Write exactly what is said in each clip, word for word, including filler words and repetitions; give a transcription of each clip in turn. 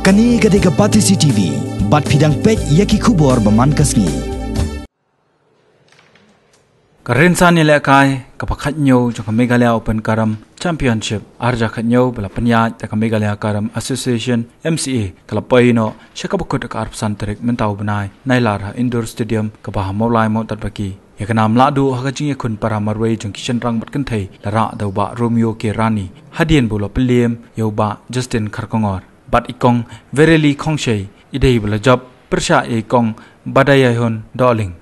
Kane ka dei ka Batesi T V, bad phi dang peit ïa ki khubor ba man ka sngi. Ka rynsan ïalehkai kaba khathynñiew jong ka Meghalaya Open Carom Championship arhajar khathynñiew ba la pynïaid da ka Meghalaya Carom Association, M C A, ka la poi noh sha kaba kut ha ka arphew san tarik mynta u bnai, Nailar, ha Indoor Stadium kaba ha Mawlai Mawtatbaki. Ïa ka nam lahduh ha ka jingïakhun para marwei jong ki shynrang bad kynthei la rah da u Bah Romeo K Rani, hadien ba u la pynliem ïa u Bah Justin Kharkongor. Bad i Kong Verily Khongshei i dei ba la jop pyrshah ïa i Kong Badayaihun Dohling.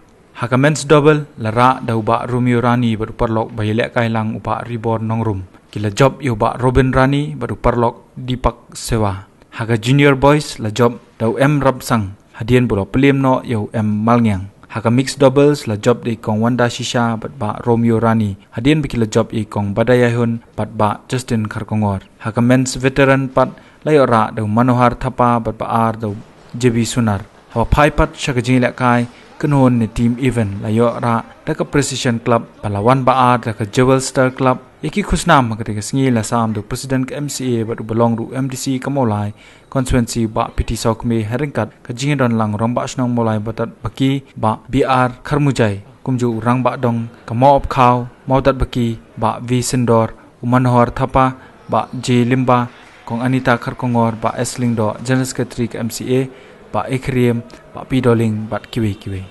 Ha ka men's double la rah da u Bah Romeo Rani bad u paralok ba ïalehkai lang u Bah Ribor Nongrum. Ki la jop ïa u Bah Robin Rani bad u paralok Deepak Sewa. Ha ka junior boys la jop da u M Rapsang, hadien ba u la pynliem noh ïa u M Malngiang. Ha ka mixed doubles la jop da i Kong Wanda Shisha bad Bah Romeo Rani, hadien ba ki la jop ïa i Kong Badayaihun bad Bah Justin Kharkongor. Ha ka men's veteran pat la ïoh rah da u Manohar Thapa bad ba ar da u J B Sunar. Haba phai pat sha ka jingïalehkai kynhun ne team event, la ïoh rah da ka Precision Club bad la wan ba ar da ka Jewel Star Club. Ïa ki khusnam ha katei ka sngi la sam da u President ka M C A bad uba long ruh u M D C ka Mawlai Constituency, Bah P T Sawkmie, ha ryngkat ka jingdon lang u Rangbah Shnong Mawlai Mawtatbaki, Bah B R Kharmujai, kumjuh u Rangbah Dong ka Mawopkhaw Mawtatbaki, Bah V Syndor, u Manohar Thapa, Bah J Lyngba, Kong Anita Kharkongor, Bah S Lyngdoh, General Secretary ka M C A, Bah A Khriem, Bah P Dohling bad kiwei kiwei.